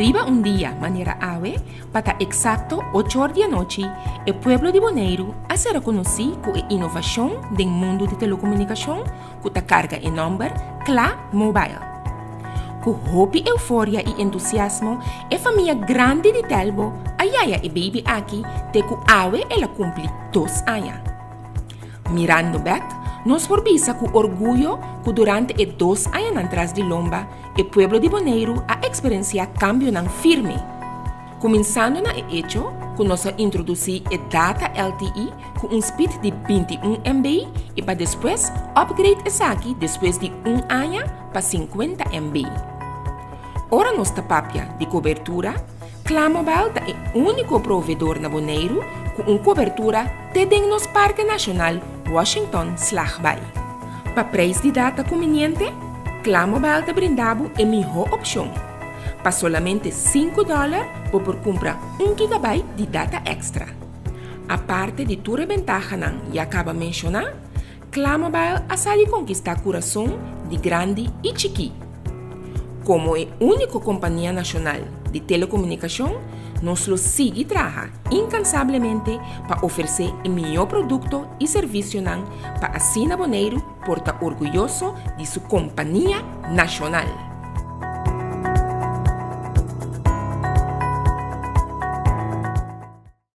Riba un dia manera awe, pa ta eksakto ochor di anochi, e pueblo di Boneiru a sera konosí ku e inovashon den mundu di telekomunikashon ku ta karga e nòmber Kla Mobile. Ku hopi euforia i entusiasmo e famia grandi di Telbo a yaya e baby aki te ku awe el a kumpli dos aña. Mirando bèk, nos por bisa ku orguyo ku durante e dos añanan tras di lomba e pueblo di Boneiru a eksperensiá kambionan firme. Kuminsando na e echo ku nos a introdusí e data LTE ku un speed di 21 MB i pa despues upgrade esaki despues di un aña pa 50 MB. Ora nos ta papia di kobertura, Klamobile ta e úniko proveedor na Boneiru ku un kobertura te den nos Parke Nashonal Washington Slagbaai. Pa preis di data kuminiente, Klamobile ta brinda bo e mihó opshon. Pa solamente sinku dòler bo por kumpra un gigabyte di data èkstra. Aparte di tur e bentahanan ya kaba menshoná, Klamobile a sa di konkistá kurason di grandi i chikí. Komo e úniko kompania nashonal di telekomunikashon, nos lo sigui traha inkansablemente pa ofresé e mihó produkto i servisionan pa asina Boneiru por ta orguyoso di su kompania nashonal.